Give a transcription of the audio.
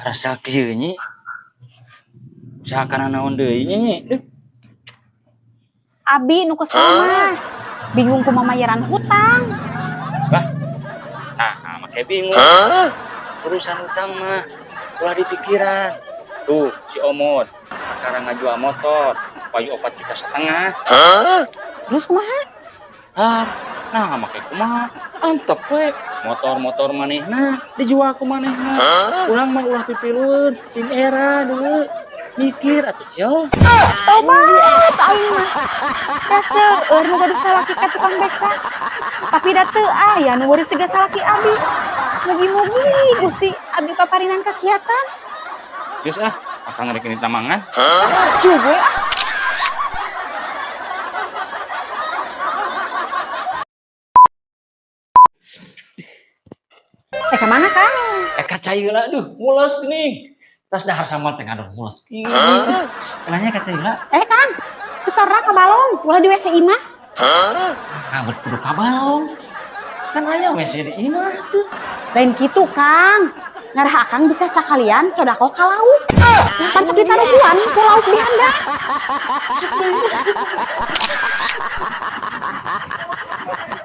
Rasa kieu nya. Usaha kana naon deui nya nya. Duh. Abi nu kesel mah. Bingung kumaha mayaran hutang. Lah. Nah, make bingung. Urusan utang mah ulah dipikiran. Tuh, si Omot sekarang ngajual motor, payu 4,5 juta. Terus kumaha? Tar, nah make kumaha? Antep we. Motor-motor manehna dijual ku manehna. Urang mah ulah pipilueun, sing era dulu. Mikir atuh cio. Tobat aing mah. Da seueur nu gaduh salaki ka tukang beca. Tapi da teu aya nu beureum siga salaki abi. Mugi-mugi Gusti abi paparinan kakiatan. Geus ah, akang rek ini tamangan. Juga ah. Eh, kemana, Kang? Eh ka cai heula, duh, mules nih. Tas dahar sambal teh ngadon mules. Kenanya ka cai heula. Eh, Kang, setorna ka balong, ulah di WC imah. Ah, kudu ka balong. Kan aya WC di imah tuh. Lain gitu, Kang. Ngarah akang bisa sakalian sodakoh ka lauk. Pan sok ditaruhan ku lauk di handap.